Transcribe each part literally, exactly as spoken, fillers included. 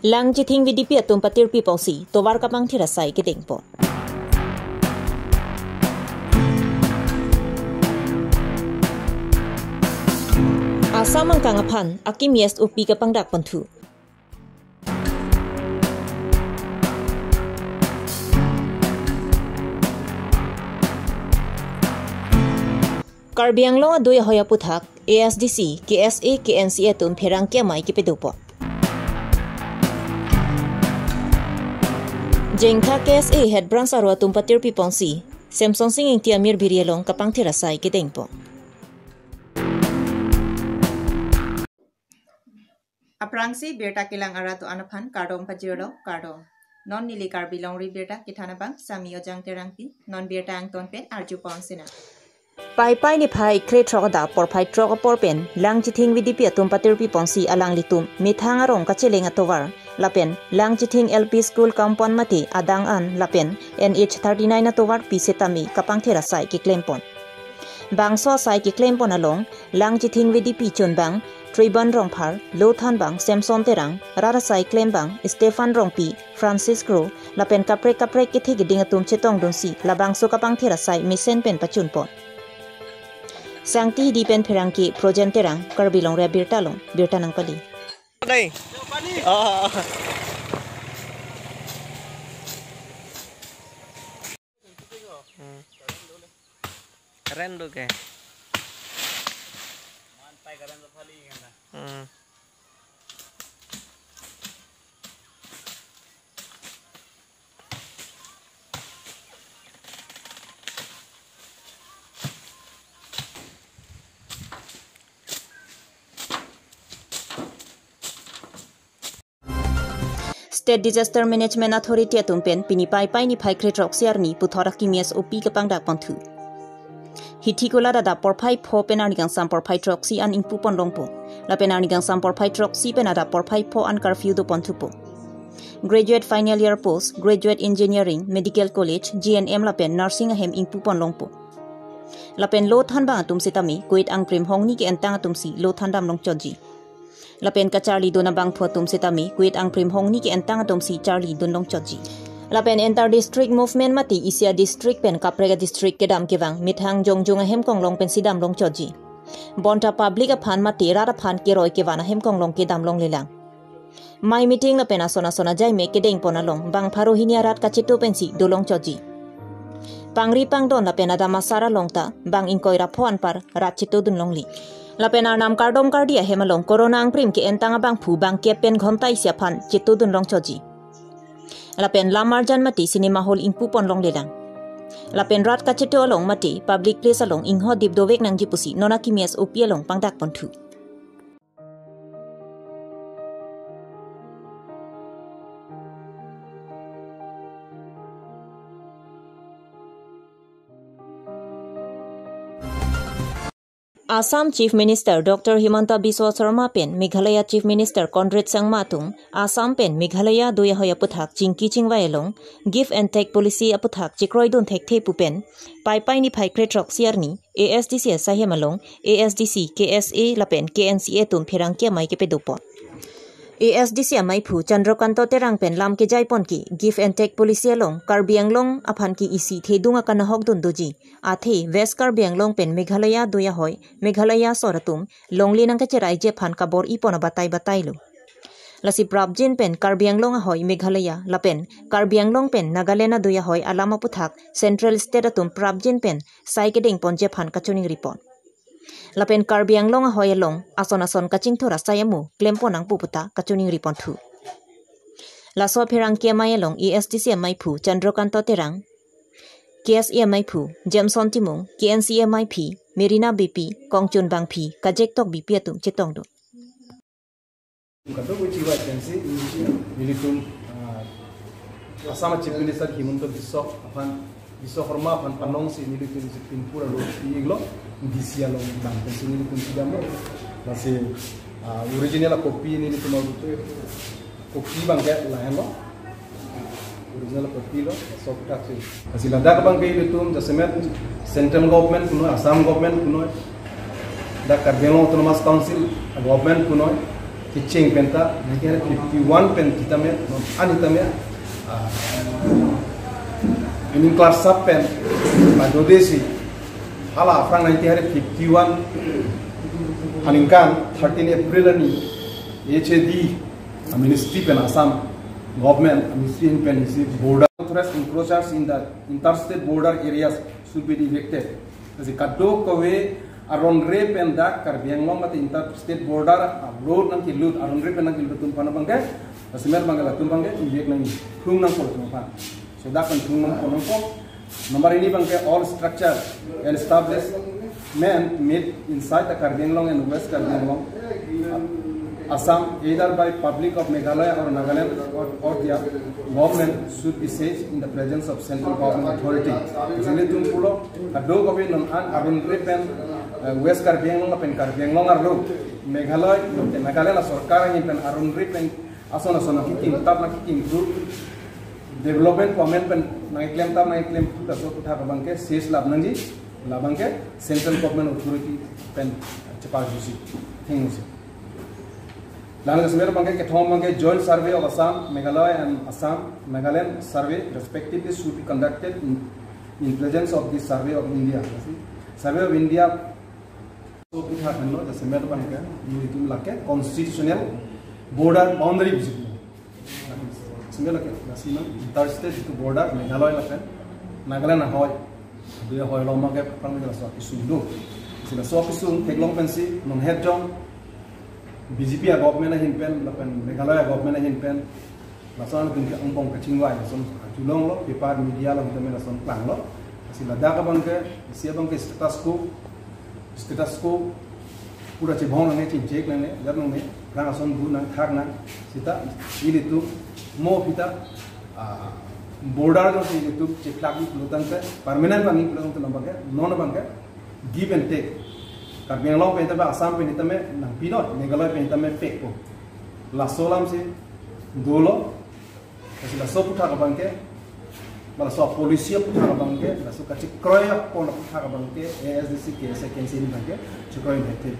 Langchithing V D P atum patirpi ponsi tovar kapangthir asai kedengpon. Assam angkang aphan akimi S O P kapangdakponthu. Karbi Anglong adui ahoi aputhak A S D C, K S A, K N C A atum pherangke amei kepadopon. Jengtha K S A Head Branch aro atum patirpi ponsi Semsonsing Ingti amir biri along kapangthir asai kedengpon. Aphrangsi birta kelang arat do-an aphan kardom pajirlo, kardom. Non neli Karbi Longri Birta kethan abang Sami Ojang Terangpi, non birta angton pen arjupon sinang. Paipai niphai krethrok adap porphai throk apor pen Langchithing V D P atum patirpi ponsi alanglitum methang arong kacheleng atovar lapen Langchithing L P School compound mate adang an lapen N H thirty-nine atovar pi setame kapangthir asai keklempon. Bangso asai keklempon along Langchithing V D P chunbang Triban Rongphar, lothanbang Samson Terang, rat asai klembang Stephen Rongpi, Francis Kro, lapen kaprek kaprek kethe keding atum chetongdunsi labangso kapangthir asai mesen pen pachunpon. Sangti Hidi pen pherangke Projen Terang, Karbi Longri Abirta along birta nangpali. Dai. Oh. Hmm. Keren do ke. Hmm. State Disaster Management Authority atum pen pini Paipai niphai krethrok si arni puthot akimi S O P kapangdakponthu. Hithikula adap porphai pho pen arni kangsam porphai throksi an ingpupon longpo. Lapen arni kangsam porphai throksi pen adap porphai pho an curfew doponthupo. Graduate final year post, graduate engineering, medical college, G N M lapen nursing ahem ingpupon longpo. Lapen lothanbang atum setame, ko-it angprim hongni ke-entang atumsi lothan damlong chotji. Lapen kacharlidun abangphu atum setame, ko-it angprim hongni ke-entang atumsi charlidun long chotji. Lapen inter district movement mate isi a district pen kaprek a district kedam kevang methang jongjong ahem konglong pensi damlong chotji. Bonta public aphan mate rat aphan keroi kevan ahem konglong ke damlonglelang. Mei meeting lapen ason ason ajai me kedengpon along bang pharo hini arat kacheto pensi dolong chotji. Pangri pangdon lapen adam asar along ta bang ingkoi ra pho anpar rat chetodun longli. Lapen arnam kardom kardi ahem along corona angprim ke-entang abangphu bang kep pen ghonta isi aphan chetodun long chotji. Lapen lam arjan mate cinema hall ingpupon longlelang. Lapen rat kacheto along mate public place along ingho dip dovek nangji pusi non akimi S O P along pangdakponthu. Assam Chief Minister Doctor Himanta Biswa Sarma pen Meghalaya Chief Minister Conrad Sangma atum Assam pen Meghalaya adui ahoi aputhak chingki chingvai along give and take policy aputhak chekroidun thekthe pu pen Paipai niphai krethrok si arni A S D C asaihem along A S D C, K S A lapen K N C A atum pherangke amei kepadopon. A S D C ameiphu Chandrakanta Terang pen lam kejaipon ke give and take policy along Karbi Anglong aphan ke isi thedung akanahokdun doji. Athe West Karbi Anglong pen Meghalaya adui ahoi, Meghalaya asor atum longle nangkacheraiji aphan kabor-ipon abatai batailo. Lasi prapjin pen Karbi Anglong ahoi Meghalaya lapen Karbi Anglong pen Nagaland adui ahoi alam aputhak Central State atum prapjin pen sai kedengponji aphan kachoningripon. Lapen Karbi Anglong ahoi along ason ason kachingthur asai amo klempon nangpo puta kachoningriponthu. Laso apherangke amei along A S D C ameiphu Chandrakanta Terang, K S A ameiphu Jameson Timung, K N C A ameiphi Merina Beypi, kongchun bangphi Kajektok Beypi atum chetongdun. Kadokave chiwa pensi nelitum, ah, Assam Chief Minister Himanta Biswa aphan, Biswa Sarma aphan panongsi nelitum si pinpur alo si iglo D C along bang pensi nelitum si damlo. Lasi, ah, original copy nelitum alo copy bang ke lahenlo. Original copy lo, sok tak si. Lasi ladak bang ke ilitum jasemet central government punoi, Assam government punoi, dak Karbi Anglong Autonomous Council government punoi, Kecheng penta nineteen hundred fifty-one pen sitame, non an sitame, ah, ining klar sap pen padodesi, hala aphrang nineteen hundred fifty-one aningkan thirteen April arni H A D, ah, ministry pen, Assam government, ah, ministry pen isi border, authorized encroachers in the interstate border areas should be evicted. Lasi kadokave aron re pen dak Karbi Anglong mate interstate border a-road nangkelut, aron re pen nangkelut atum aphan abangke, lasi mer abangke latum abangke evict nangji, thung nangpo latum aphan. So dak pen thung nangpo nangpo. Number hini abangke, all structure and establishment made inside the Karbi Anglong and West Karbi Anglong, Assam, either by public of Meghalaya or Nagaland or, or their government should be seized in the presence of central government authority. Jili tum pulo, kadokave non an aron re pen, eh, West Karbi Anglong pen Karbi Anglong arlo, Meghalaya, Nagaland asorkar ahin pen aron re pen ason ason nangkekim tap nangkekim pu, development pu amen pen nangkeklem tap nangkeklem pu, laso aputhak abangke seize lap nangji, labangke central government authority pen chepar jusi, thing jusi. Lalu kesemer abangke kethom abangke Joint Survey of Assam, Meghalaya and Assam, Nagaland survey respectively should be conducted in, in presence of the Survey of India. Survey of India, so aputhak henlo, kesemer abangke, ilitum lake constitutional border boundary visit. Kesemer lake, lasi non interstate jitu border, Meghalaya lapen Nagaland ahoi. Dia hoi loma ke pang laso akesung do. Lasi laso akesung theklong pensi, non het jong, B J P a-government ahin pen, lapen Meghalaya a-government ahin pen, lason atum ke angbong kachingvai, lason ajulong lo, paper media along sitame lason klanglo. Lasi ladak abangke, isi abangke status quo, status quo pura chebong nangne, chingchek nangne, jat nangne, rang ason bu nang, thak nang, seta, ilitum, mo pita, ah, border alongsi ilitum cheplak ji pulotangte, permanent bang ji pulotangte, non abangke, non abangke, give and take. Karbi Anglong pen sitame, Assam pen sitame nangpilo, Meghalaya pen sitame pekpo. Laso alamsi dolo, lasi laso aputhak abangke, ba laso policy aputhak abangke, laso kachekroi apon aputhak abangke, A S D C, K S A, K N C hini abangke chekroi nangthe.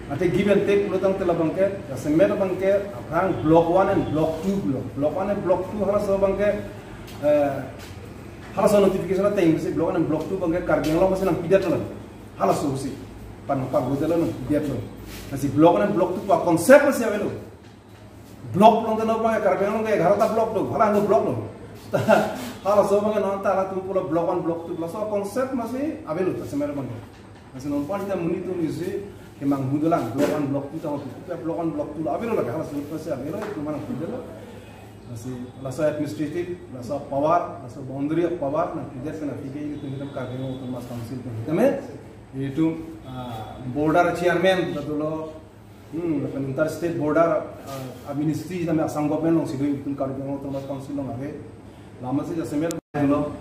Athe give and take pulotangte labangke, kesemer abangke, aphrang block one and block two pulo. Block one and block two halaso abangke, eh, halaso notification ateng si block one and block two abangke Karbi Anglong si nangpidetlo. Halaso si pan pagudelo nangpidetlo. Lasi block one and block two pa concept si avelo. Block pulotangte non abangke Karbi Anglong ke egarota block do, halahelo block do. Halaso abangke non ta halatum pulo block one, block two, laso concept masi avelo, kesemer abangke. Lasi non pan sita monit atum isi kemanghu dolang, block one, block two ta hotu, block one, block two lo avelo lake, halaso masi avelo, itum nangpidetlo. Lasi laso administrative, laso power, laso boundary of power nangpidet pen aphi ke ilitum hitam Karbi Anglong Autonomous Council pen sitame, ilitum, ah, border chairman ta dolo, hmm, lapen interstate border, ah, a-ministry sitame Assam government alongsi do, ilitum Karbi Anglong Autonomous Council along ave. Lama si jasemet lo,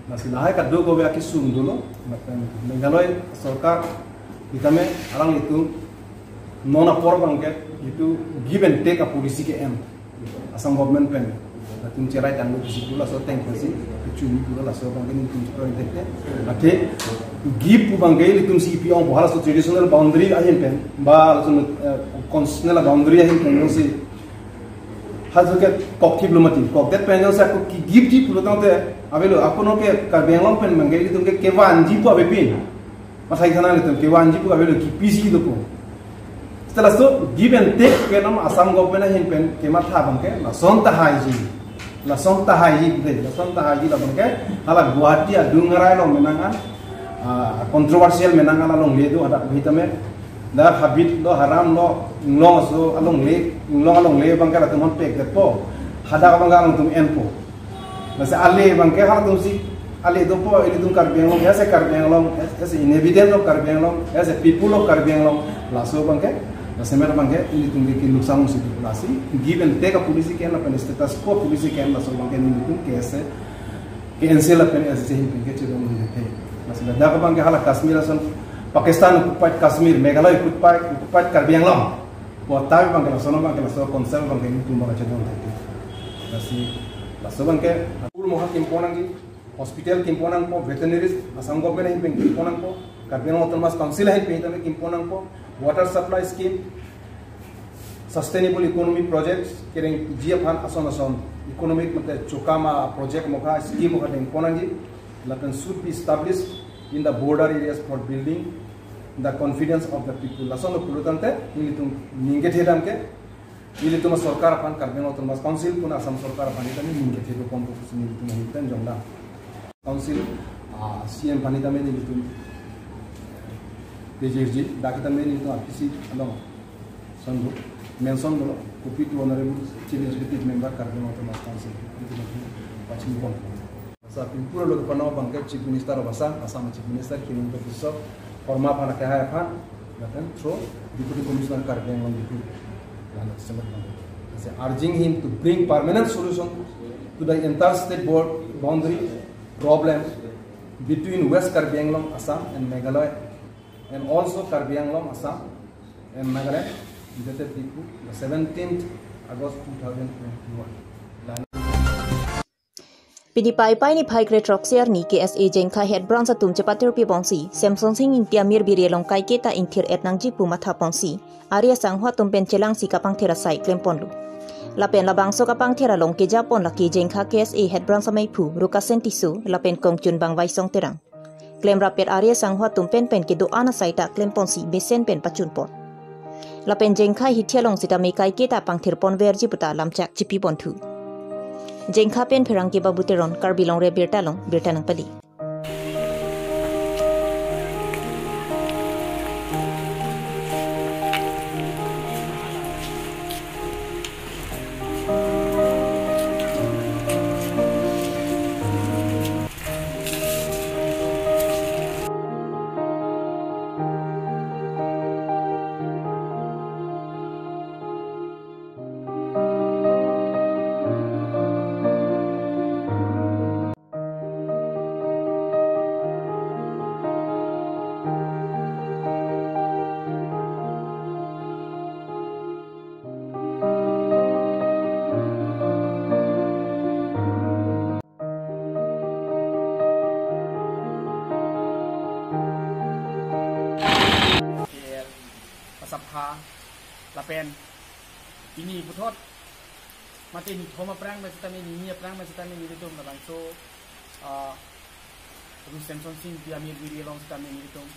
lasi lahai kadokave akesung dolo, lapen Meghalaya sorkar sitame alanglitum non apor abangke itum give and take a-policy ke-en Assam government pen. Latum cherai tanglo bisi pulo, laso ateng pensi kechumi pulo, laso abangke nelitum cherai tangte. Athe give pu abangke ilitum si ipi ong, halaso traditional boundary ahin pen, ba laso, eh, constitutional boundary ahin pen si, halaso ke kokthiplo mati. Kokdet pen jongsi ako ke-give ji pulotangte avelo, ako non ke Karbi Anglong pen abangke ilitum ke kevanji pu avepin. Mathai than nanglitum, kevanji pu avelo, kipiji dopo. Setelah laso give and take ke non Assam government ahin pen kematha abangke lason tahaiji. Lason tahaiji de, lason tahaiji labangke hala Guwahati adung arai along menang an, ah, controversial menang an alongle do, hadak hitame dak habit lo, haram lo, inglong aso alongle, inglong alongle abangke latum honpekdetpo. Hadak abangke alangtum enpo. Lasi ale abangke halatum si, ale dopo, ilitum Karbi Anglong, as a Karbi Anglong, as, as an inhabitant of Karbi Anglong, as a people of Karbi Anglong, laso abangke, jasemet abangke ilitum ke keluksan si, lasi give and take a-policy ke-en lapen status quo policy ke-en, laso abangke nelitum ke as a, ke N C lapen S C ahin pen kechedondunde. Lasi ladak abangke hala Kashmir ason, Pakistan occupied Kashmir, Meghalaya occupied, occupied Karbi Anglong. Pu atap abangke lason abangke, laso concept abangke nelitum abangke chedondunde. Lasi laso abangke school moha kimpon nangji, hospital kimpon nangpo, veterinaries Assam government ahin pen kimpon nangpo, Karbi Anglong Autonomous Council ahin pen tame kimpon nangpo, water supply scheme, Sustainable economy projects kereng ji aphan ason ason economic mate chokama project mokha scheme mokha dengpon nangji, lapen should be established in the border areas for building the confidence of the people. Lason lo pulo tangte nelitum ningke thedam ke, nelitum sorkar aphan, Karbi Anglong Autonomous Council pun Assam sorkar aphan nelitum ningke thedo pon pusi nelitum nelitum jongda. Council, ah, C M aphan nelitum, P G G, dak nelitum R P C along, sondu, mention dolo, copy to Honorable Chief Executive Member, Karbi Anglong Autonomous Council, nelitum pachini pon. Sa pimpur lo pano abangke Chief Minister of Assam, Assam Chief Minister, Himanta Biswa Sarma aphan, akehai aphan, lapen through Deputy Commissioner Karbi Anglong Diphupar, lalu semet pano. Say, urging him to bring permanent solution to the entire state board boundary problem between West Karbi Anglong, Assam and Meghalaya, and also Karbi Anglong, Assam and Nagaland, dated Diphu, the seventeenth August two thousand twenty-one. Pini Paipai niphai kre throksi arni K S A Jengkha Head Branch atum chepatirpi bongsi Semsonsing Ingti amir biri along kaiketa ingthir-et nangji pu matha ponsi ari asangho atum pen chelangsi kapangthir asai klem ponlo. Lapen labangso kapangthir along keja pon lake Jengkha K S A Head Branch ameiphu Rukasen Tisso lapen kongchunbang Vaisong Terang. Klemrap-et ari asangho atum pen pen kedo-an asai ta klem ponsi mesen pen pachun pon. Lapen Jengkha hithi along sitame kaiketa pangthir ponverji puta lamchak chipi ponthu. Jengkha pen pherangke Babu Teron, Karbi Longri Abirta along birta nangpali. Pasapha lapen pini puthot mate nithom aphrang ba sitame, nini aphrang ba sitame nelitum labangso, ah, Ru Semsonsing Ingti amir biri along sitame nelitum,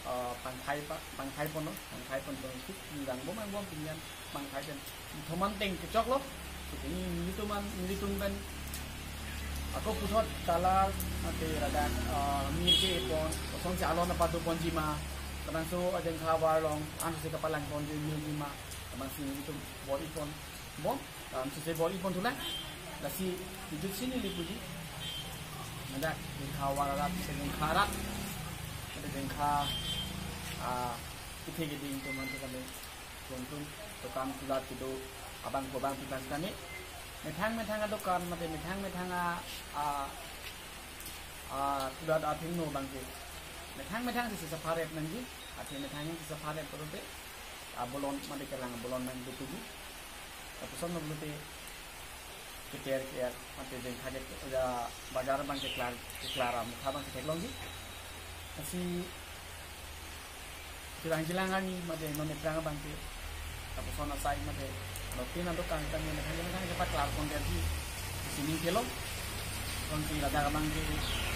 ah, pangthai pa, pangthai ponlo, pangthai pon pon kuk nirang bom ang bom pinyan pangthai pen nithom an teng kechoklo. So pini nelitum an, nelitum pen ako puthot kalar ate ladak, ah, mir ke pon, kosonsi alon apadu ponji ma, labangso Jengkha ahavar along, ansi kapalang ponji mirji ma, labangsi nelitum bor-i pon bom, um, sese bor-i pon thulang. Lasi, nijut sini lipuji. Ladak Jengkha ahavar arat, Jengkha arat, Jengkha, ah, kethe keding atum an sitame, tuntun, dokan kulat kedo, abang ko abang pitas kami. Methang methang adokan, mate methang methang a, a, ah, kulat athengno abangke. Methang methang sese sapha-et nangji, athe methang sese sapha-et pulote, ah, bolon mate kelang bolon nangdukji. Lapuson lo pulote keter keter mate Jengkha ke, ya, bazar abangke klar, klar amukha abangke theklongji. Lasi chelang chelang arni mate non aphrang abangke, lapuson asai mate, lotin adokan kami methang methang kepaklar ponverji, sining kelo. Kosonsi ladak abangke,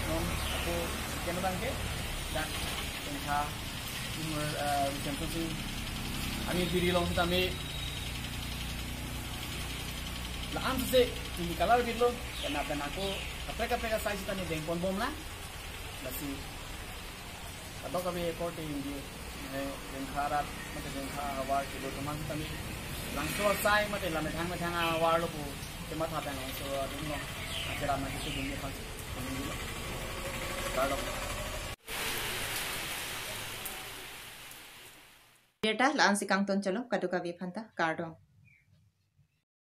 non ako second abangke, dak Jengkha, Timur, eh, Ru Semsonsing amir biri along sitame la-an sese pini kalar bitlo, kena pen ako kaprek kaprek asai sitame dengpon bomlang. Lasi kadokave korte ingje, eh, Jengkha arat mate Jengkha ahavar kedo atum an sitame, labangso asai mate la methang methang ahavar lo pu kematha pen labangso adung lo, acheram nangkesudunji aphan, kardom. Birta la-ansi kangton cholo, kadokave aphanta kardom.